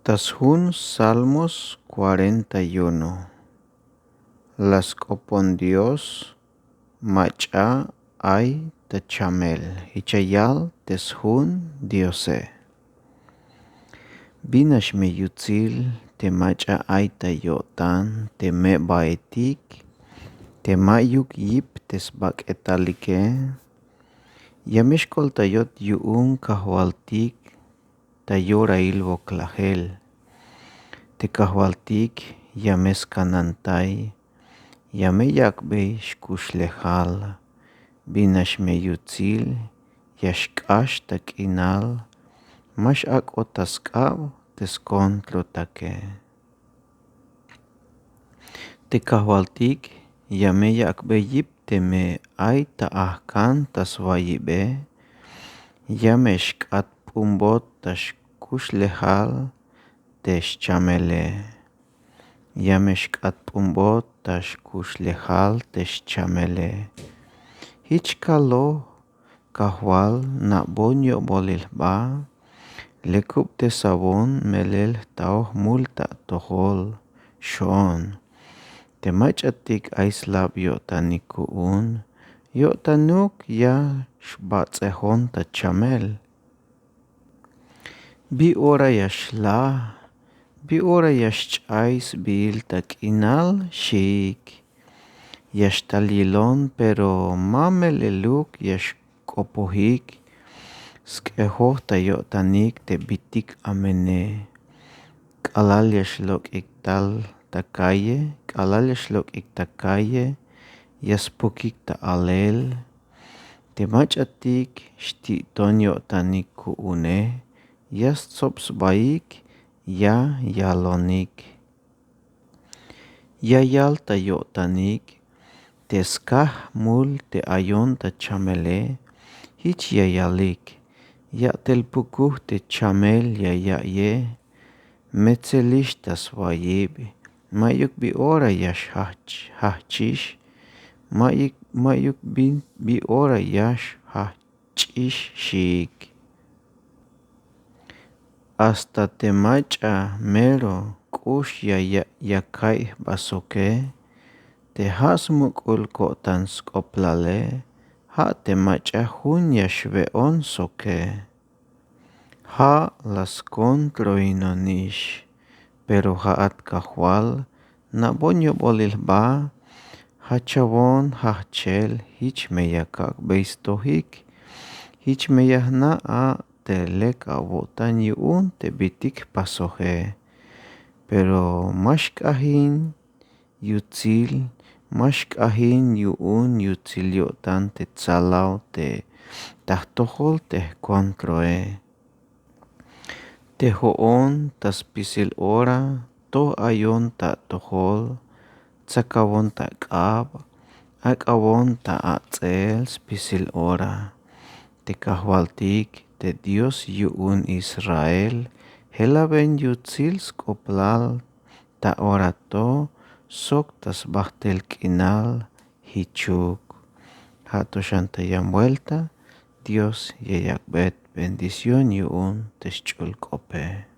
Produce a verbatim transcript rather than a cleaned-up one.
Ta sjun Salmos cuarenta y uno. La sk'opon Dios mach'a ay ta chamel. Jich ya yal te sjun Diose. Bin nax me yutsil te mach'a ay ta yo'tan te me'baetik, te ma'yuk yip te sbak'etalike. Ya me xk'oltayot yu'un Kajwaltik ta yorail woklajel. Te Kajwaltik ya me skanantay, ya me yak'bey xkuxlejal. Bin nax me yutsil ya xk'ax ta k'inal, ma x'ak'ot ta sk'ab te skontrotake. Te Kajwaltik ya me yak'bey yip teme ay ta ajkan ta swayibe. Ya me xk'atp'unbot ta xkuxlejal te xchamele. Ya me xk'atp'unbot ta xkuxlejal te xchamele. Jich kaloj Kajwal, na'bon yo'bolil jba, lekubtesawon melel jtaoj mul ta atojol. Xo'on, te mach'atik ay slab yo'tanik ku'un, yo'tanuk ya xbats'ejon ta chamel. Bi ora ya xlaj, bi ora ya xch'ay sbiil ta k'inal, xiik. Ya xtal yilon, pero ma meleluk ya xk'opojik. Sk'ejoj ta yo'tanik te bitik amene. K'alal ya xlok'ik tal ta kalle, k'alal ya xlok'ik ta kalle, ya spukik ta alel. Te mach'atik xti'ton yo'tanik ku'une, ya stsob sbaik, ya yalonik. Ya yal ta yo'tanik, te skaj mul te ayon ta chamele, jich ya yalik. Ya'tel pukuj te chamel ya ya'ye, metselix ta swayib, ma'yuk bi ora ya xjajchix, ma'yuk, ma'yuk bi, bi ora ya xjajch'ix, xiik. Hasta te mach'a mero k'ux ya, ya, ya ka'iy jba soke, te ja' smuk'ul ko'tan sk'oplale, ja' te mach'a jun ya xwe'on soke. Ja' la skontroinonix, pero ja'at Kajwal, na'bon yo'bolil jba, jachawon jajchel, jich me ya kak'bey stojik, jich me ya jna' a te lek awo'tan yu'un te bitik jpasoje. Pero ma xk'ajin yutsil, ma xk'ajin yu'un yutsil yo'tan te tsalaw te ta jtojol te jkontroe. Te jo'on ta spisil ora toj ayon ta atojol, tsakawon ta k'ab, ak'awon ta ats'el spisil ora. Te Kajwaltik, te Dios yu'un Israel, jelaben yutsil sk'oplal ta ora to sok ta sbajt'el k'inal jichuk. Ja' to xan ta yan buelta, Dios ya yak'bey bendición yu'un te xch'ul k'ope.